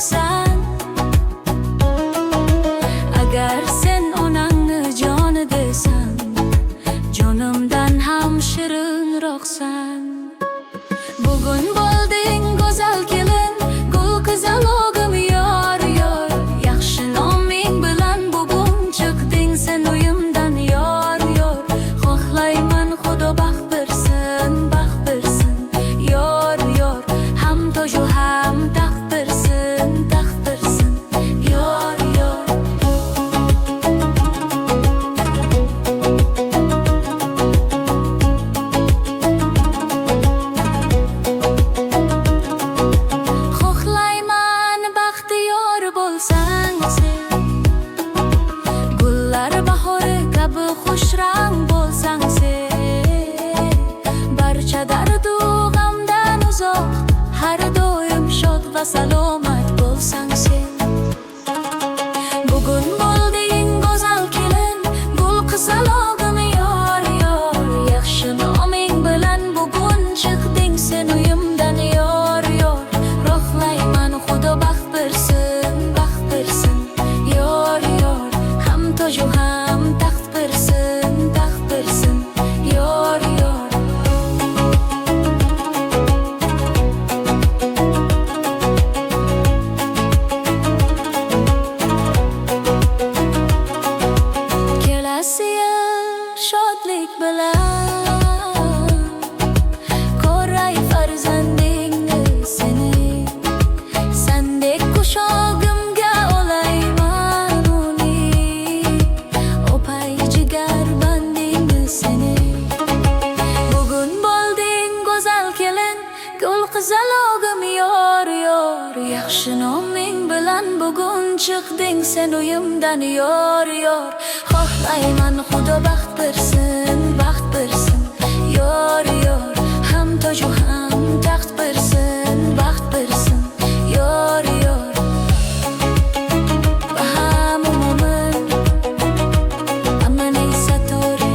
shirinroqsan. Agar sen onangni joni desam, jonimdan ham shirinroqsan. Bugun bo'lding go'zal kelin, gul qizalog'im, yor, yor. Yaxshi noming bilan bugun chiqding sen uyimdan, yor, yor. Xohlayman, Xudo baxt bersin, baxt bersin, yor, yor. Ham toju ham taxt bersin, taxt bersin, yor, yor. Xohlayman, baxtiyor bo'lsang sen, gullar bahori kabi xushrang bo'lsang sen. Barcha dardu g'amdan uzoq, har doim shod va salomat bo'lsang sen. Bugun bo'lding go'zal kelin, gul qizalog'im, yor, yor. Yaxshi noming bilan bugun chiqding sen uyimdan, yor, yor. Xohlayman, Xudo baxt bersin, baxt bersin, yor, yor. Ham toju ham taxt bersin, taxt bersin, yor, yor. Kelasi yil shodlik bilan ko'ray farzandingni seni. Sandek quchog'imga olayman uni, o'pay jigar bandingni seni. Bugun bo'lding go'zal kelin, gul qizalog'im, yor, yor. Yaxshi noming bilan bugun chiqding sen uyimdan, yor, yor. Xohlayman, Xudo baxt bersin, baxt bersin, yor, yor. Ham toju ham taxt bersin, baxt bersin, yor, yor. Va ham mo'min Amanay Satori.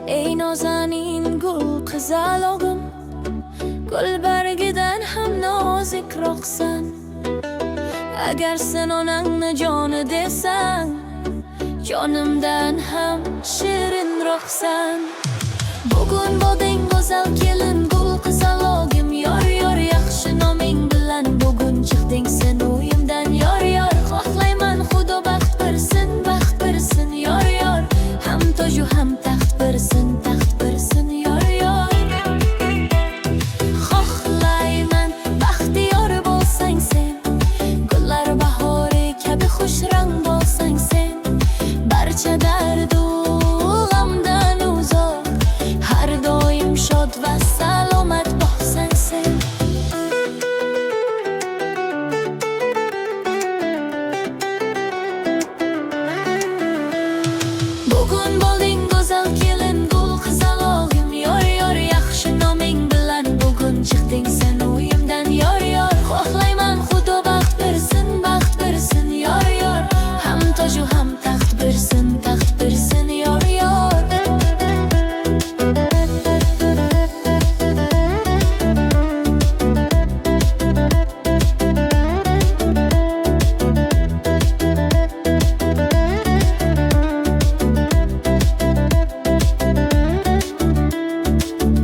Ey nozanin gul qizalog'im, gul bargidan ham nozikroqsan. Agar sen onangni joni desang, jonimdan ham shirinroqsan. Bugun bo'lding go'zal kelin, gul qizalog'im, yor, yor. Yaxshi noming bilan bugun chiqding sen uyimdan, yor, yor. Xohlayman, Xudo baxt bersin, baxt bersin, yor, yor. Ham toju ham taxt bersin, taxt bersin, yor, yor. Xohlayman, baxtiyor bo'lsang sen, gullar bahori kabi xushrang bo'lsang sen. Barcha dardu g'amdan uzoq, har doim shod va salomat bo'lsang sen. Bugun bo'lding go'zal kelin, gul qizalog'im, yor, yor. Yaxshi noming bilan bugun chiqding sen uyimdan, yor, yor. Xohlayman, Xudo baxt bersin, baxt bersin, yor, yor. Ham toju ham taxt bersin, taxt bersin, yor, yor.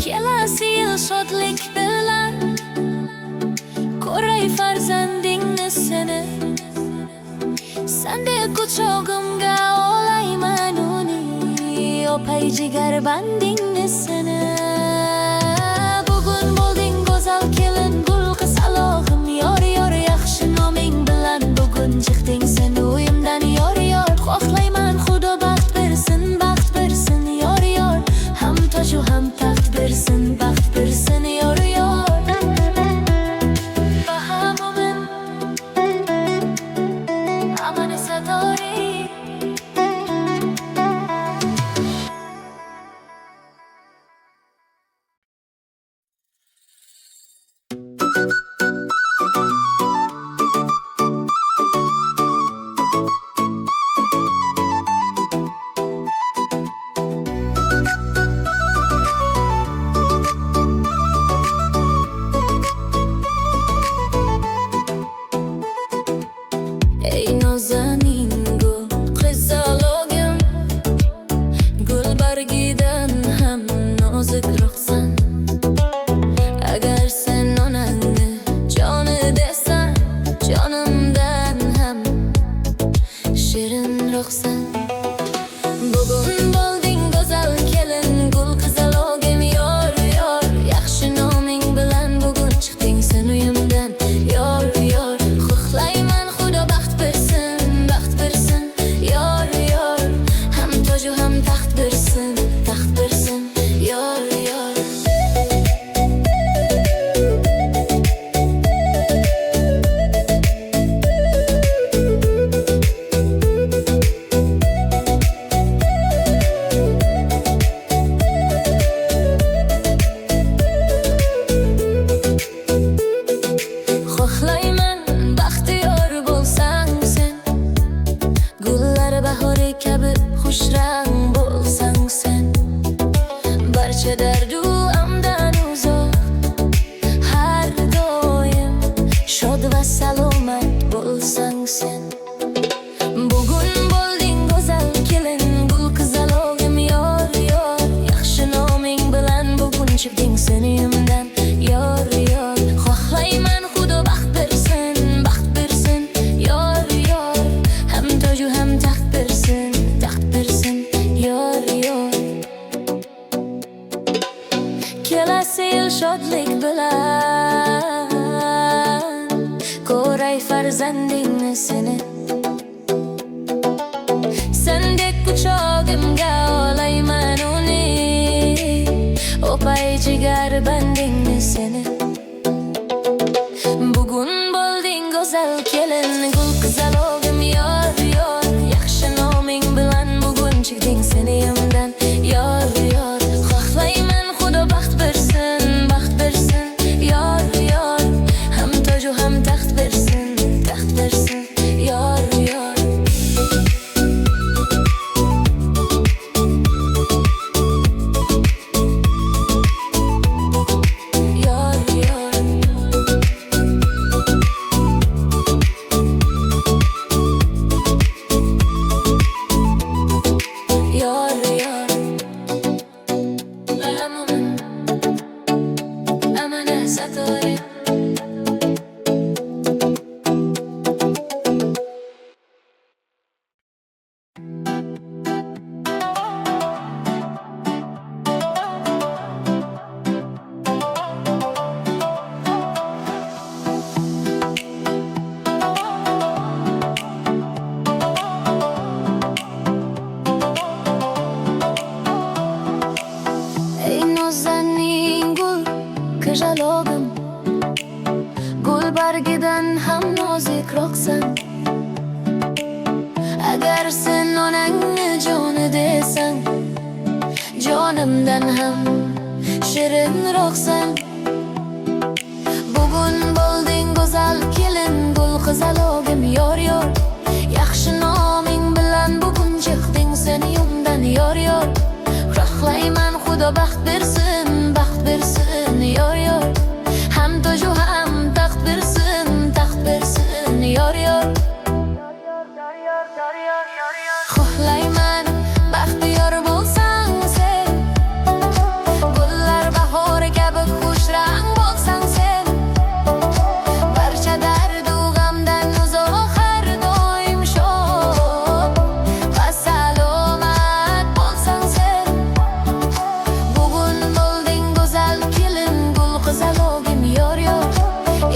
Kelasi yil shodlik bilan ko'ray farzandingni seni. Sandek quchog'imga olayman uni, o'pay jigar bandingni seni. Bugun bo'lding go'zal kelin, gul qizalog'im, yor, yor. Yaxshi noming bilan bugun chiqding sen uyimdan, yor, yor. Xohlayman, Xudo baxt bersin, baxt bersin, yor, yor. Ham toju ham taxt bersin, baxt bersin, yor, yor. Bahamumin Amane Satori. Bugun bo'lding go'zal kelin, gul qizalog'im yor yor. Yaxshi noming bilan bugun chiqding sen uyimdan yor yor. Xohlayman Xudo baxt bersin, baxt bersin yor yor. Ham toju ham taxt bersin, taxt bersin yor yor. Xohlayman baxtiyor bo'lsang sen, gullar bahori kabi xushrang bo'lsang sen. Barcha dardu g'amdan uzoq, har doim shod va salomat bo'lsang sen. Bugun bo'lding go'zal kelin, gul qizalog'im yor yor. Yaxshi noming bilan bugun chiqding sen uyimdan yor yor. Xohlayman Xudo baxt bersin, baxt bersin yor yor. Ham toju ham taxt bersin, taxt bersin yor yor. Kelasi yil shodlik bilan ko'ray farzandingni seni. Sendek quchog'imga olayman uni, o'pay jigar bandingni seni. Bugun bo'lding go'zal kelin, gul qizalog'im yor yor. Yaxshi noming bilan bugun chiqding sen uyimdan yor yor. Xohlayman Xudo baxt bersin, baxt bersin yor yor. Ham toju ham taxt bersin, taxt bersin yor yor. Yor yor. Yor yor. Amana satore. Ey nozanin gul qizalog'im, gul bargidan ham nozikroqsan. Agar sen onangni joni desang, jonimdan ham shirinroqsan. Bugun bo'lding go'zal kelin, gul qizalog'im yor yor. Yaxshi noming bilan bugun chiqding sen uyimdan yor yor. Xohlayman Xudo baxt bersin, baxt bersin yor yor. Ham toju ham taxt bersin, taxt bersin yor yor. Xohlayman baxtiyor bo'lsang sen, gullar bahori kabi xushrang bo'lsang sen. Barcha dardu g'amdan uzoq, har doim shod va salomat bo'lsang sen. Bugun bo'lding go'zal kelin, gul qizalog'im yor yor.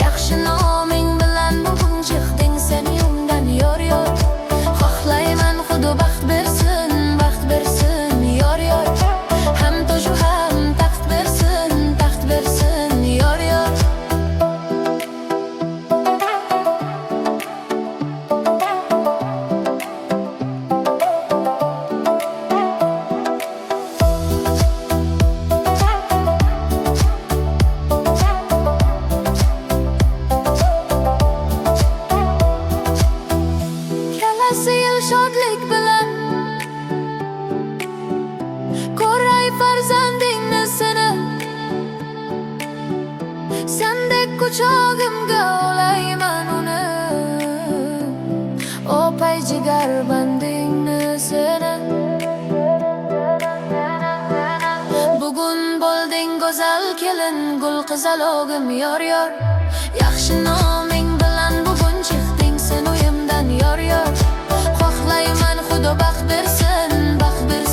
Yaxshi noming bilan bugun chiqding sen uyimdan yor yor. Xohlayman Xudo baxt bersin, baxt bersin yor yor. Ham toju ham taxt bersin, taxt bersin yor yor. Kelasi yil shodlik bilan ko'ray farzandingni seni. Sendek quchog'imga olayman uni, o'pay jigar bandingni seni. Bugun bo'lding go'zal kelin, gul qizalog'im yor yor. Yaxshi noming bilan bugun chiqding sen uyimdan yor yor. Xohlayman Xudo baxt bersin, baxt bersin.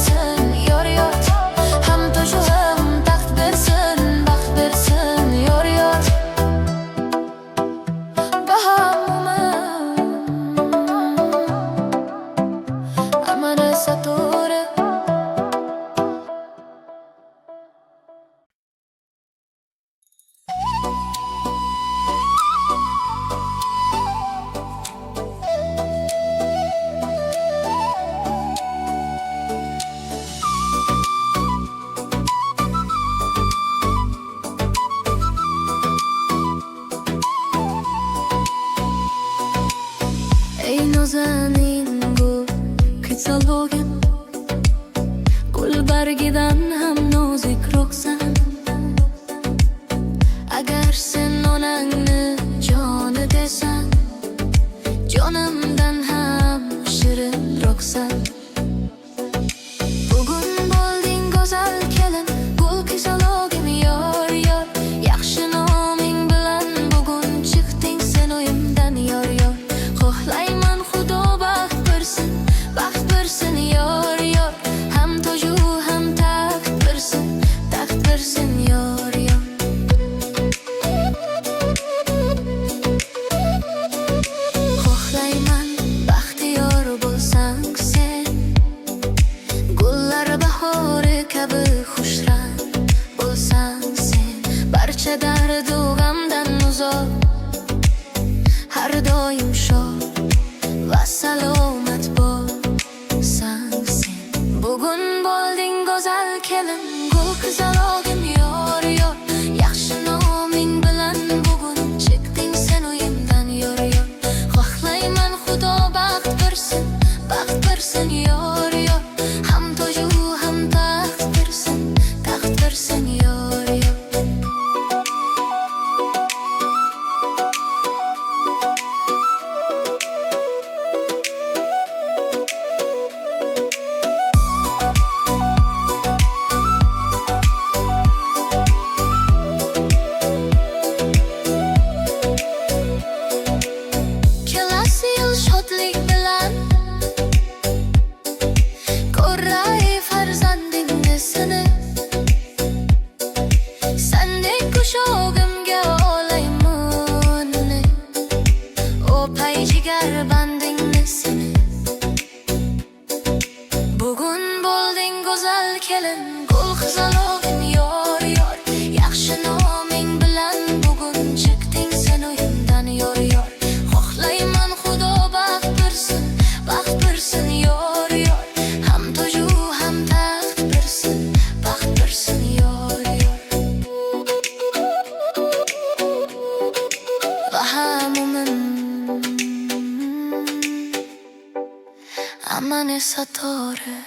Go'zal kelin, gul qizalog'im, yor, yor. Yaxshi noming bilan bugun chiqding sen uyimdan, yor, yor. Xohlayman Xudo baxt bersin, baxt bersin, yor, yor. Ham toju ham taxt bersin, taxt bersin, yor, yor. Xohlayman baxtiyor bo'lsang sen, gullar bahori kabi xushrang bo'lsang sen. Barcha dardu g'amdan uzoq, har doim shod va salomat bo'lsang sen. Bugun bo'lding go'zal kelin, gul qizalog'im, yor, yor. Yaxshi noming bilan bugun chiqding sen uyimdan, yor, yor. Xohlayman Xudo baxt bersin, baxt bersin, yor, yor. Ham toju ham taxt bersin, taxt bersin, yor, yor. Kelasi yil shodlik bilan ko'ray farzandingni seni. Sendek quchog'imga olayman uni, o'pay jigar bandingni seni. Bugun bo'lding go'zal kelin, gul qizalog'im, yor, yor. Yaxshi noming bilan bugun chiqding sen uyimdan, yor, yor. Xohlayman Xudo baxt bersin, baxt bersin, yor, yor. Ham toju ham taxt bersin, baxt bersin, yor, yor. Va hamumin amane satore.